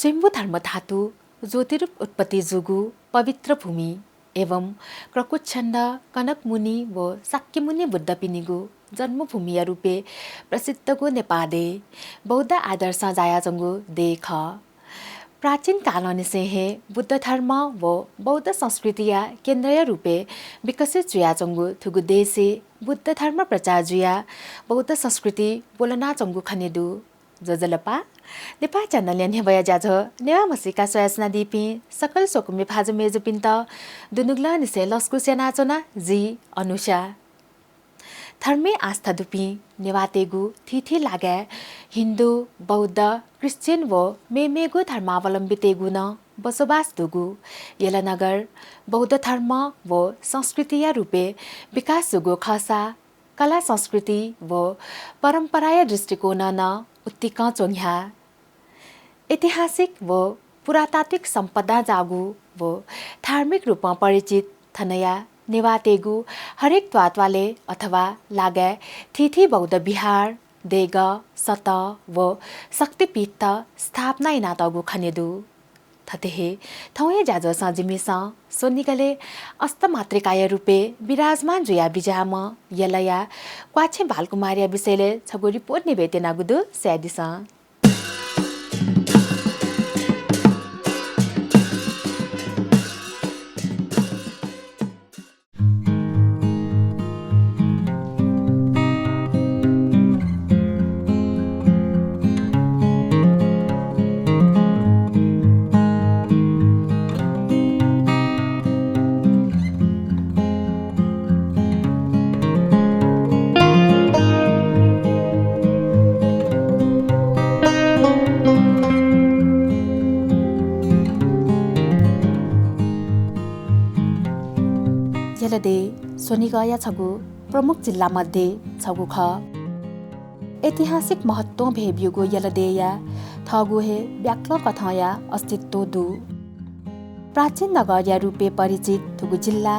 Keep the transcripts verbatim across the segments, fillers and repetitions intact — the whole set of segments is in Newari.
स्वयम्भू धर्मधातु ज्योतिरूप उत्पत्ति जूगु पवित्र भूमि एवं क्रकुच्छन्द, कनकमुनि व शाक्यमुनि बुद्धपिनिगु जन्मभूमिया रूपय् प्रसिद्धगु नेपाः देय् बौद्ध आदर्शं जायाच्वंगु देय् खः। प्राचीन कालंनिसें हे बुद्ध धर्म व बौद्ध संस्कृतिया केन्द्रया रूपय् विकसित जुयाच्वंगु थुगु देशय् बुद्ध धर्म प्रचार जुयाः बौद्ध संस्कृति ब्वलनाच्वंगु खने दु। ज्वजलपा, नेपाः च्यानलया न्ह्यब्वया ज्याझ्वः नेवाः म्हसीका स्वयाच्वनादीपिं सकल स्वकुमि भाजु मय्जुपिन्त दुनुगलंनिसें लसकुस यानाच्वना, जि अनुषा। धर्मय् आस्था दुपिं नेवाःतय्गु थीथी लागाय् हिन्दू, बौद्ध, क्रिश्चियन व मेमेगु धर्मावलम्बीतय्गु नं बसोबास दुगु यलनगर बौद्ध धर्म व संस्कृतिया रूपय् विकास जूगु खःसा कला संस्कृति व परम्पराया दृष्टिकोणं नं उत्तिकं च्वंह्याः। ऐतिहासिक व पुरातात्विक सम्पदां जाःगु व धार्मिक रूपं परिचित थनया नेवाःतय्गु हरेक त्वाःत्वालय् अथवा लागाय् थीथी बौद्ध विहार, देगः, सतः व शक्तिपीठत स्थापना यानातःगु खने दु। थथे हे थौंया ज्याझ्वलय् जिमिसं स्वनिगलय् अष्टमातृकाया रूपय् विराजमान जुयाः बिज्याःम्ह यलया क्वाछेँ बालकुमारीया विषयलय् छगू रिपोर्ट न्ह्यब्वये त्यनागु दु, स्वयादिसँ। यल देय् स्वनिगःया छगू प्रमुख जिल्ला मध्ये छगू खः। ऐतिहासिक महत्वं भय्ब्यूगु यल देय्या थःगु हे ब्याक्लंकथंया अस्तित्व दु। प्राचीन नगरया रूपय् परिचित थुगु जिल्ला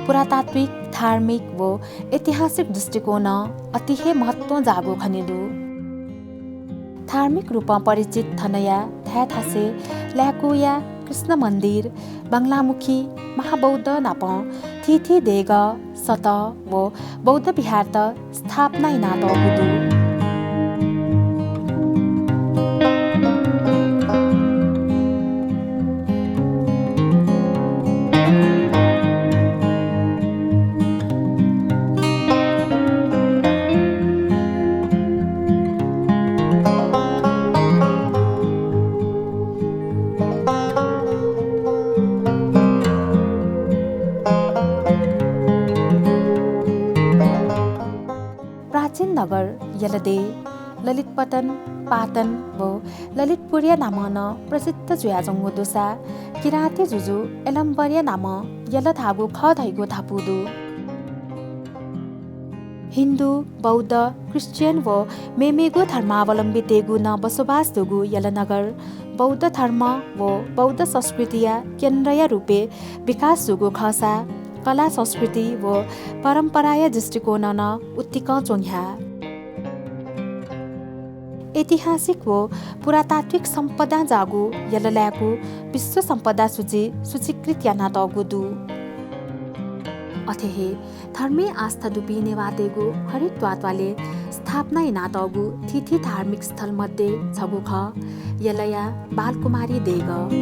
पुरातात्विक, धार्मिक व ऐतिहासिक दृष्टिकोणं अति हे महत्वं जाःगु खने दु। धार्मिक रूपं परिचित थनया थाय्थासय् लाय्कूया कृष्ण मन्दिर, बांलामुखी महाबौद्ध नापं थीथी देगः, सतः व बौद्ध विहारत स्थापना यानातःगु दु। प्राचीन नगर यल देय् ललितपतन, पाटन व ललितपुरया नामं नं प्रसिद्ध जुयाच्वंगु दुसा किराँती जुजु एलम्बरया नामं यल धाःगु खः धइगु धापू दु। हिन्दू, बौद्ध, क्रिश्चियन व मेमेगु धर्मावलम्बीतय्गु नं बसोबास दुगु यल नगर बौद्ध धर्म व बौद्ध संस्कृतिया केन्द्रया रूपय् विकास जूगु खःसा कला संस्कृति व परम्पराया दृष्टिकोणं नं उत्तिकं च्वंह्याः। ऐतिहासिक व पुरातात्विक सम्पदां जाःगु यल लाय्कू विश्व सम्पदा सूची सूचीकृत यानातःगु दु। अथे हे धर्मय् आस्था दुपिं नेवाःतय्गु हरेक त्वाःत्वालय् स्थापना यानातःगु थीथी धार्मिक स्थल मध्ये छगू खः यलया बालकुमारी देगः।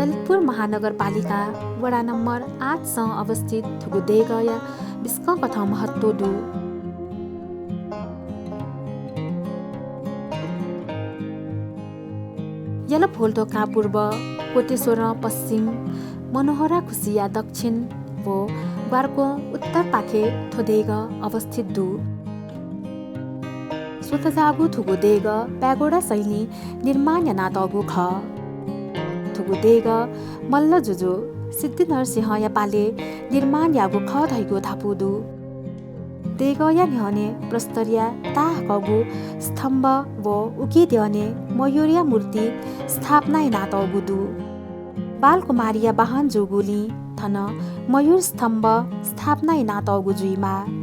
ललितपुर महानगरपालिका वडा नम्बर आठ स अवस्थित थुगु देगःया बिस्कं कथं महत्व दु। यलभोल्दो कां पूर्व, कोटेश्वरं पश्चिम, मनोहरा खुसिया दक्षिण व ग्वार्कों उत्तरपाखे थ्व देगः अवस्थित दु। स्वतःजाःगु थुगु देगः प्यागोडा शैलीं निर्माण यानातःगु खः। थुगु देगः मल्ल जुजु सिद्धिनरसिंहया पालय् निर्माण याःगु खः धइगु धापू दु। देगःया न्ह्यःने प्रस्तरया ताहाकःगु स्तम्भ व उकी द्यःने मयूरया मूर्ति स्थापना यानातःगु दु। बालकुमारीया वाहन जूगुलिं थन मयूर स्तम्भ स्थापना यानातःगु जुइमाः।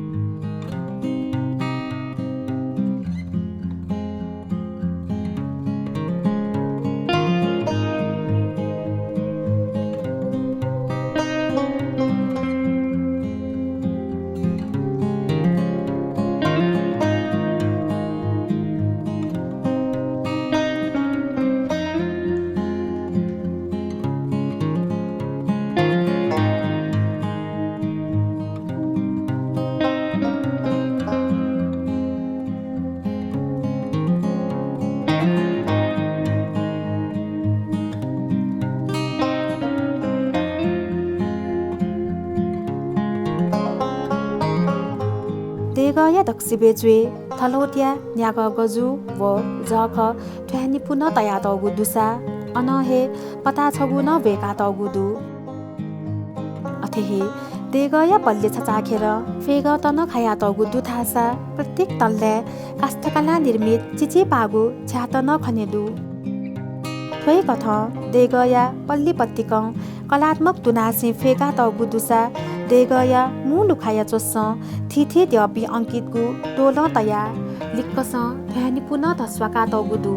देगःया दक्वसिबय् च्वय् थलौत्या न्यागः गजू व जःखः थ्वयाः निपु नं तयातःगु दुसा अनं हे पताः छगू नं ब्वय्कातःगु दु। अथे हे देगःया पल्ले छचाःखेरं फ्येगःत नं खायातःगु दु धाःसा प्रत्येक तल्लाय् काष्ठकलां निर्मित चिचिपाःगु झ्याःत नं खने दु। थ्व हे कथं देगःया पल्ले पतिकं कलात्मक तुनासें फ्येकातःगु दुसा देगःया मू लुखाया च्वसं थीथी द्यःपिं अंकितगु दोलं तयाः लिक्कसं थ्वयाः निपु नं धस्वाकातःगु दु।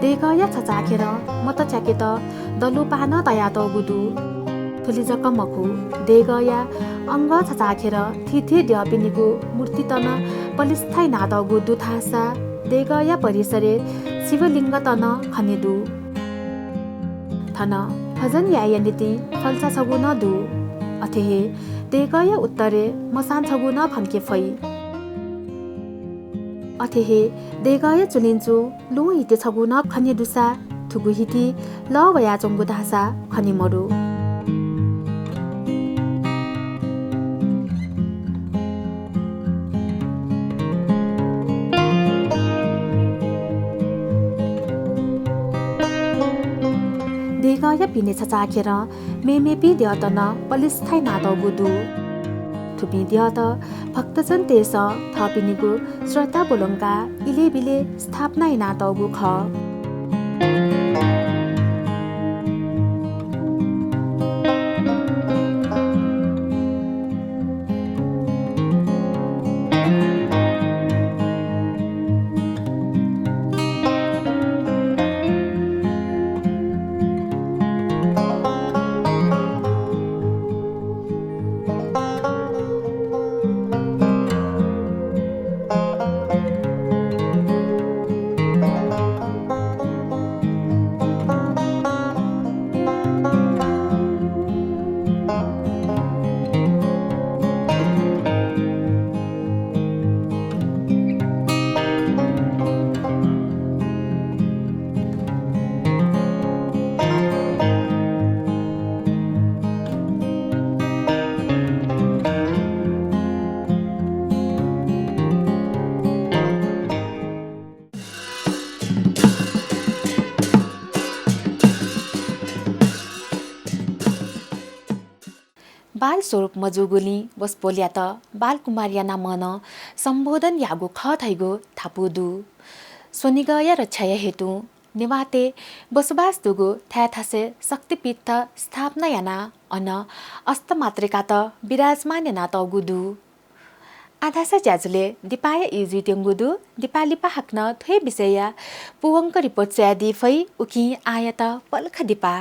देगःया छचाःखेरं मत च्याकेत दलुपाः नं तयातःगु दु। थुलि जक मखु, देगःया अंगः छचाःखेरं थीथी द्यःपिनिगु मूर्तित नं पलिस्था यानातःगु दु धाःसा देगःया परिसरय् शिवलिङ्गत नं खने दु। थन भजन यायेया निंतिं फल्चा छगू नं दु। अथे हे देगःया उत्तरय् मसान छगू नं खंके फइ। अथे हे देगःया चुलिंचु लुँ हिति छगू नं खने दुसा थुगु हिति लः वयाच्वंगु धाःसा खने मदु। देगःया पिने छचाःखेरं मेमेपिं द्यःत नं पलिस्था यानातःगु दु। थुपिं द्यःत भक्तजनतय्सं थःपिनिगु श्रद्धा ब्वलंकाः इलय् बिलय् स्थापना यानातःगु खः। बाल स्वरूप मजूगुलिं वसपोलयात बालकुमारया नामं नं सम्बोधन याःगु खः धइगु धापू दु। स्वनिगःया रक्षाया हेतुं नेवाःतय् बसोबास दुगु थाय् थासय् शक्तिपीठ स्थापना यानाः अन अष्टमातृकात विराजमान यानातःगु दु। आः धाःसा ज्याझ्वलय् दिपाया ई जुइत्यंगु दु। दिपा लिपा हाकनं थ्व हे विषयया पूवंक रिपोर्ट स्वयादी फइ, उकिं आःयात पलख दिपा।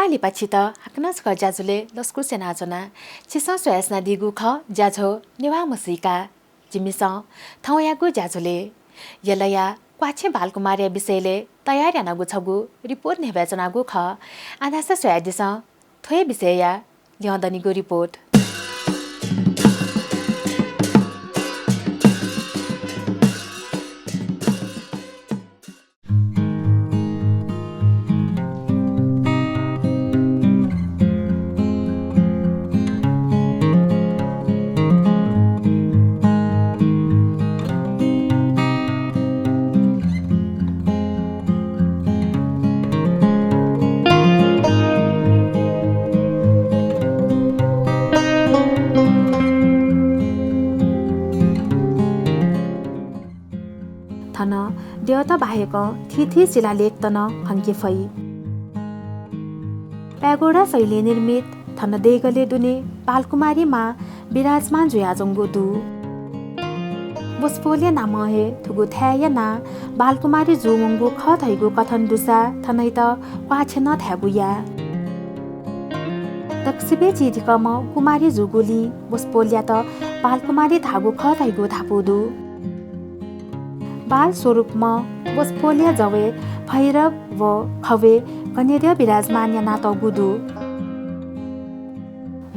लिपा छित हाकनं छकः ज्याझ्वलय् लसकुस यानाच्वना। छिसं स्वयाच्वनादीगु खः ज्याझ्वः नेवाः म्हसीका। जिमिसं थौंयागु ज्याझ्वलय् यलया क्वाछेँ बालकुमारया विषयलय् तयार यानागु छगू रिपोर्ट न्ह्यब्वयाच्वनागु खः। आः धाःसा स्वयादिसँ थ्व हे विषयया ल्यं दनिगु रिपोर्ट। थन द्यःत बाहेकं थीथी शिलालेखत नं खंके फइ। प्यागोडा शैलीं निर्मित थन देगलय् दुने बालकुमारी मां विराजमान जुयाच्वंगु दु। वसपोलया नामं हे थुगु थाय्‌या नां बालकुमारी जूवंगु खः धइगु कथन दुसा थनयात क्वाछेँ नं धायेगु याः। दक्वसिबय् चिधिकःम्ह कुमारी जूगुलिं वसपोलयात बालकुमारी धाःगु खः धइगु धापू दु। बाल स्वरूपम्ह वसपोलया जवय् भैरव व खवय् गनेद्यः विराजमान यानातःगु दु।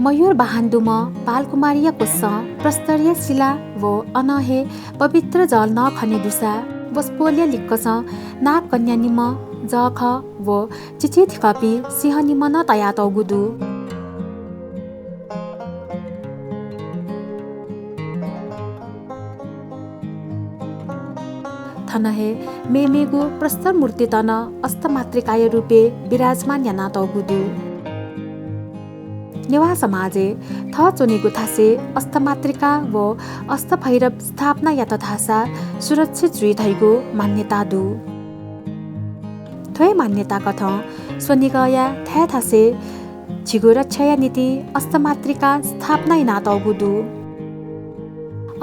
मयूर वाहन दुम्ह बालकुमारीया क्वसं प्रस्तरया शिला व अनं हे पवित्र जल नं खने दुसा वसपोलया लिक्कसं नागकन्या निम्ह, जःखः व चिचिधिकःपिं सिंह निम्ह नं तयातःगु दु। थन हे मेमेगु प्रस्तर मूर्तित नं अष्टमातृकाया रूपय् विराजमान यानातःगु दु। नेवाः समाजय् थः च्वनीगु थासय् अष्टमातृका व अष्टभैरव स्थापना यात धाःसा सुरक्षित जुइ धइगु मान्यता दु। थ्व हे मान्यता कथं स्वनिगःया थाय् थासय् झीगु रक्षाया निंतिं अष्टमातृका स्थापना यानातःगु दु।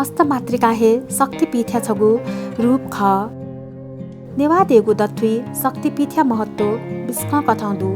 अष्टमातृका हे शक्तिपीठया छगू रूप खः। नेवाःतय्‌गु दथुइ शक्तिपीठया महत्व बिस्कं कथं दु।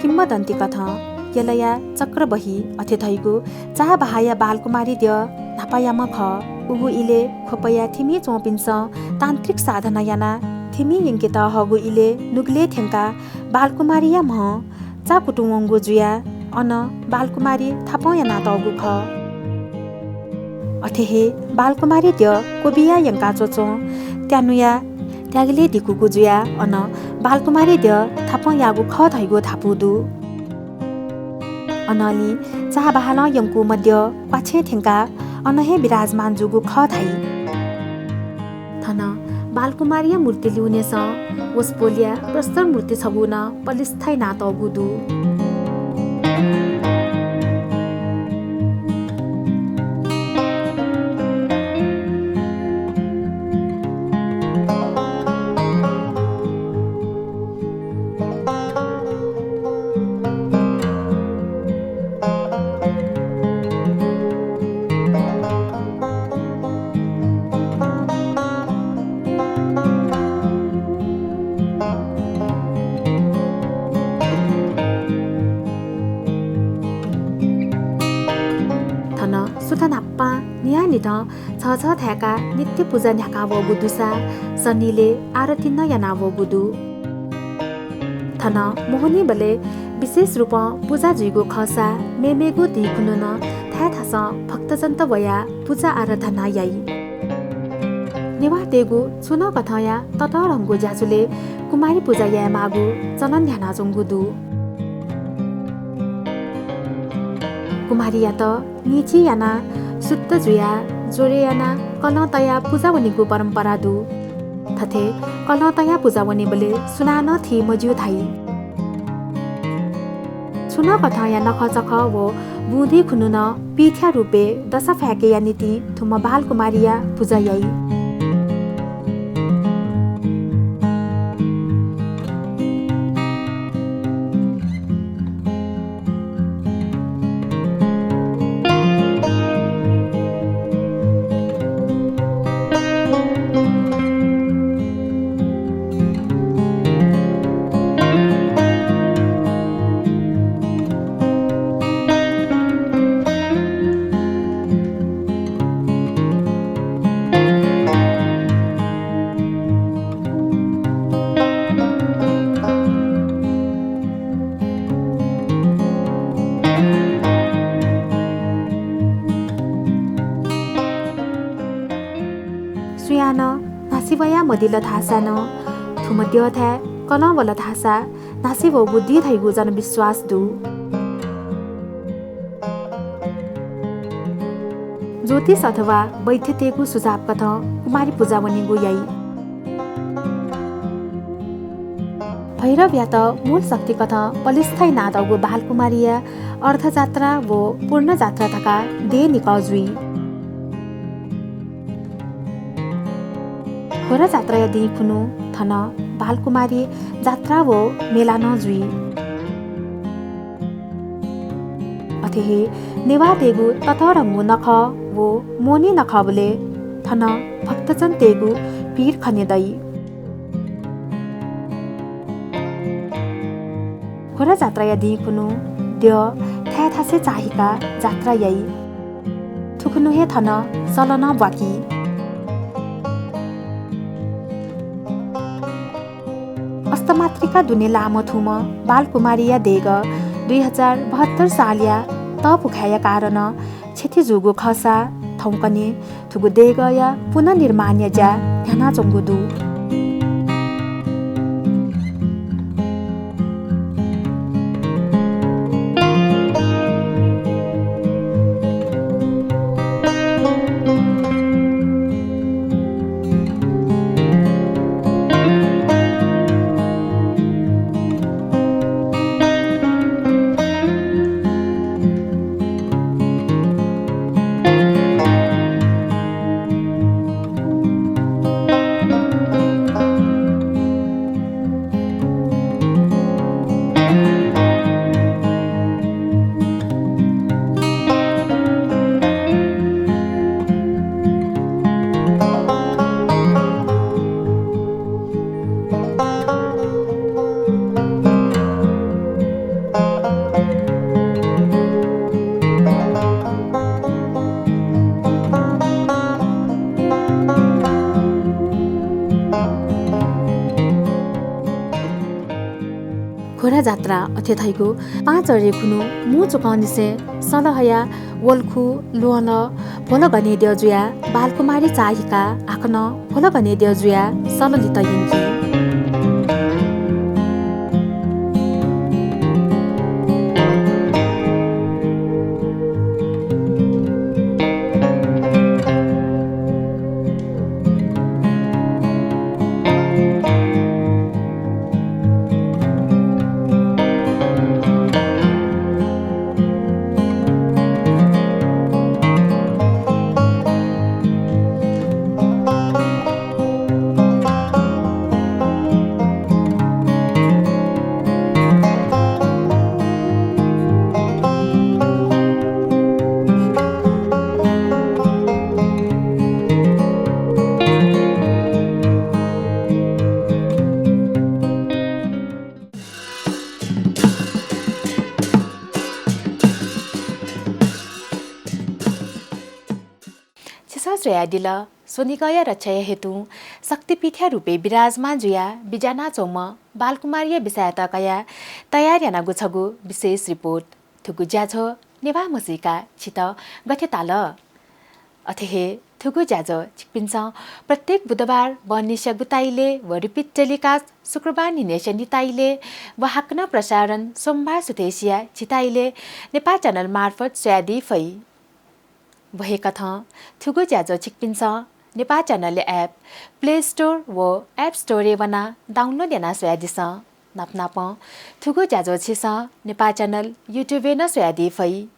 किंवदन्ती कथं यलया चक्रबही अथे धइगु चाबहाःया बालकुमारी द्यः न्हापायाम्ह खः। उगु इलय् ख्वपया थिमि च्वंपिन्सं तान्त्रिक साधना यानाः थिमि यंकेत हःगु इलय् नुगलय् थ्यंकाः बालकुमारीया म्ह चा कुतुं वंगु जुयाः अन बालकुमारी थापं यानातःगु खः। अथे हे बालकुमारी द्यः क्वबिया यंका च्वच्वं त्यानुया त्यागलय् दिकूगु जुयाः अन बालकुमारी द्यः थापं याःगु खः धइगु धापू दु। अनंलि चाबहालं यंकूम्ह द्यः क्वाछेँ थ्यंकाः अन हे विराजमान जूगु खः धाइ। थन बालकुमारीया मूर्ति लिउनेसं वसपोलया प्रस्तर मूर्ति छगू नं पलिस्था यानातःगु दु। थन सुथ न्हापां न्हियान्हिथं छछः थाय्‌काः नित्य पुजा न्ह्याका वःगु दुसा सनिलय् आरती नं याना वःगु दु। थन मोहनीबलय् विशेष रूपं पुजा जुइगु खःसा मेमेगु दिं खुन्हु नं थाय् थासं भक्तजनत वयाः पुजा आराधना याइ। नेवाःतय्‌गु छुं नं कथंया ततःधंगु ज्याझ्वलय् कुमारी पुजा यायेमाःगु चलन न्ह्यानाच्वंगु दु। कुमारीयात निंतिं यानाः शुद्ध जुयाः ज्वरे यानाः कलं तयाः पुजा वनेगु परम्परा दु। थथे कलं तयाः पुजा वनेबलय् सुनानं थी मज्यू धाइ। छुं नं कथंया नखःचखः व बुँदि खुन्हु नं पीथ्या रूपय् दशा फाय्‌केया निंतिं थुम्ह बालकुमारीया पुजा याइ। सुयानं न्हासि वया मदिल धाःसा नं, थुम्ह द्यःथाय् कलं वल धाःसा न्हासि वःगु दी धइगु जनविश्वास दु। ज्योतिष अथवा वैद्यतय्‌गु सुझाव कथं कुमारी पुजा वनेगु याइ। भैरवयात मूल शक्ति कथं पलिस्था यानातःगु बालकुमारीया अर्धजात्रा व पूर्ण जात्रा धकाः देय् निकः जुइ। घोडा जात्राया दिं खुन्हु थन बालकुमारी जात्रा व मेला नं जुइ। अथे हे नेवाःतय्‌गु ततःधंगु नखः व मोहनी नखःबलय् थन भक्तजनतय्‌गु भीड खने दइ। घोडा जात्राया दिं खुन्हु द्यः थाय् थासय् चाःहिकाः जात्रा याइ। थुखुन्हु हे थन सल नं ब्वाकी। अष्टमातृका दुने लाःम्ह थुम्ह बालकुमारीया देगः दुई हजार बहत्तर सालया तःपुखाय्‌या कारणं क्षति जूगु खःसा थौंकन्हय् थुगु देगःया पुनर्निर्माणया ज्या न्ह्यानाच्वंगु दु। घोडा जात्रा अथे धइगु पाँचरे खुन्हु मू चुकंनिसें सल हयाः वल्खु, ल्वहंलः, भ्वल गनेद्यः जुयाः बालकुमारी चाःहिकाः हाकनं भ्वल गनेद्यः जुयाः सल लित यंकी। छिसं स्वयादिल, स्वनिगःया रक्षाया हेतुं शक्तिपीठया रूपय् विराजमान जुयाः बिज्यानाच्वंम्ह बालकुमारीया बिसायात कयाः तयार यानागु छगू विशेष रिपोर्ट। थुगु ज्याझ्वः नेवाः म्हसीका छित गथे ताल? अथे हे थुगु ज्याझ्वः छिकपिन्सं प्रत्येक बुधबार बहनिसिया गुताइले व repeat telecast शुक्रबार न्हिनय्सिया निताइले व हाकनं प्रसारण सोमबार सुथय्सिया झिताइले नेपाल च्यानल मार्फत स्वयादी फइ। व हे कथं थुगु ज्याझ्वः छिकपिन्सं नेपाः च्यानलया app Play Store व App Store-य् वनाः download यानाः स्वयादिसँ। नापनापं थुगु ज्याझ्वः छिसं नेपाः च्यानल YouTube-य् नं स्वयादी फइ।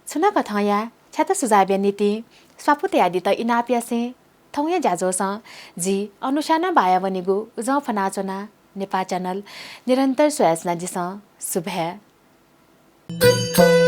छुं नं कथंया छ्याता सुझावया निंतिं स्वापू तयादीत इनाप यासें थौंया ज्याझ्वलय् जि अनुशानं बाया वनेगु उजं फ्वनाच्वना। नेपाः च्यानल निरन्तर स्वयाच्वनादिसँ। सुभाय्।